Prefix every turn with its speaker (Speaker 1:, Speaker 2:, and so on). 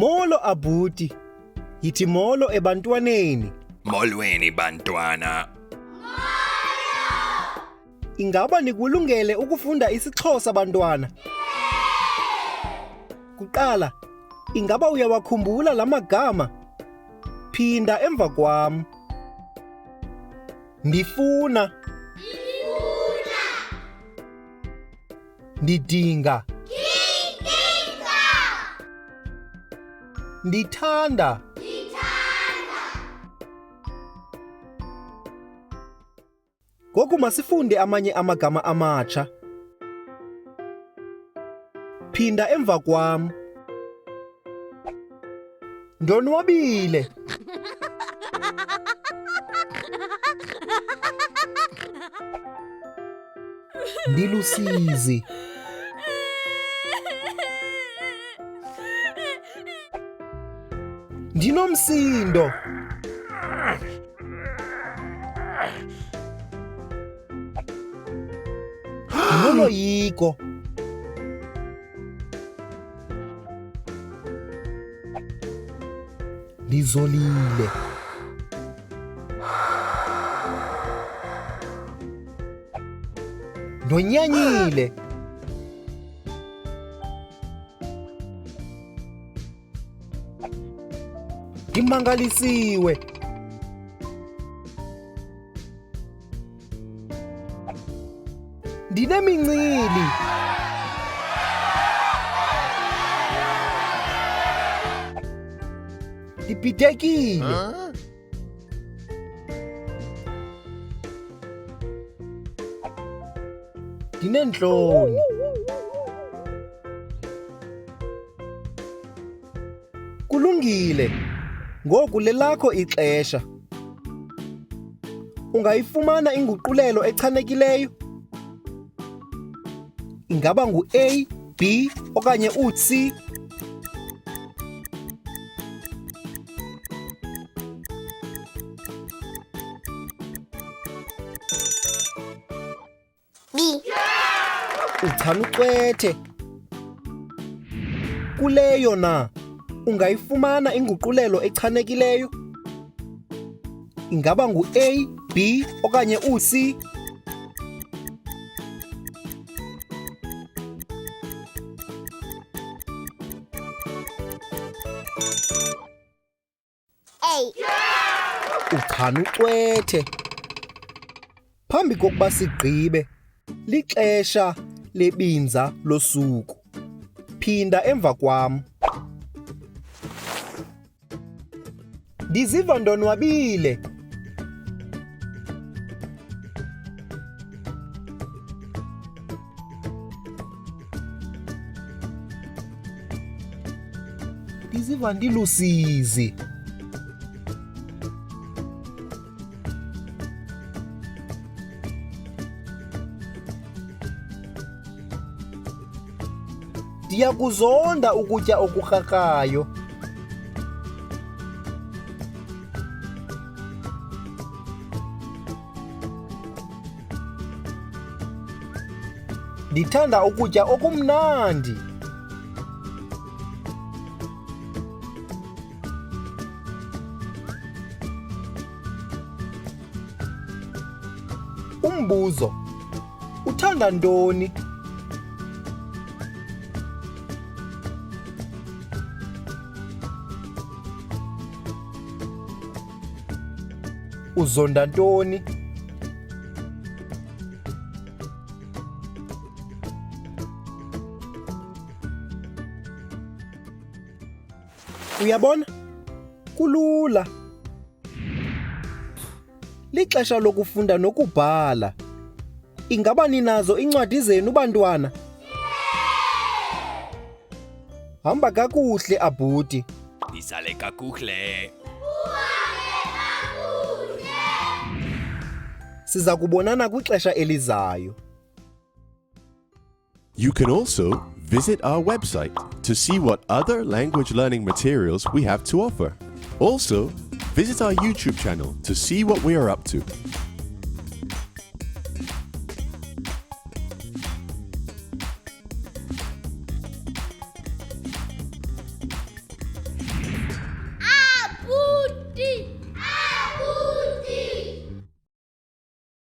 Speaker 1: Molo abhuti. Yithi molo ebantwaneni.
Speaker 2: Molweni bantwana.
Speaker 1: Ingaba nikulungele ukufunda isiXhosa bantwana? Kuqala, ingaba uyawakhumbula la magama? Phinda emva kwam. Ndifuna.
Speaker 3: Ndifuna.
Speaker 1: Ndidinga.
Speaker 3: Ndidinga.
Speaker 1: Ndithanda.
Speaker 3: Ndithanda.
Speaker 1: Ngoku masifunde amanye amagama amatsha. Phinda emva kwam. Ndonwabile. Ndilusizi. Ndinomsindo. Ndinoloyiko. Ndizolile. Ndonyanyile. Ndimangalisiwe. Ndinemincili. Ndibhidekile. Ndineentloni. Kulungile. Ngoku lelakho ixesha. Ungayifumana inguqulelo echanekileyo? Ingaba ngu-A, B okanye u-C?
Speaker 3: B.
Speaker 1: Uchana ucwethe. Kuleyo na ungayifumana inguqulelo echanekileyo? Ingaba ngu-A, B okanye u-C?
Speaker 3: A.
Speaker 1: Uchana ucwethe. Phambi kokuba sigqibe, lixesha lebinza losuku. Phinda emva kwam. Ndiziva ndonwabile. Ndiziva ndilusizi. Ndiyakuzonda ukutya okukrakrayo. Ndithanda ukutya okumnandi. Umbuzo: Uthanda ntoni? Uzonda ntoni? Uyabona? Kulula. Lixesha lokufunda nokubhala. Ingaba ninazo iincwadi zenu bantwana? Hamba kakuhle abhuti.
Speaker 2: Nisale kakuhle.
Speaker 1: Siza kubonana kwixesha elizayo.
Speaker 4: You can also visit our website to see what other language learning materials we have to offer. Also, visit our YouTube channel to see what we are up to.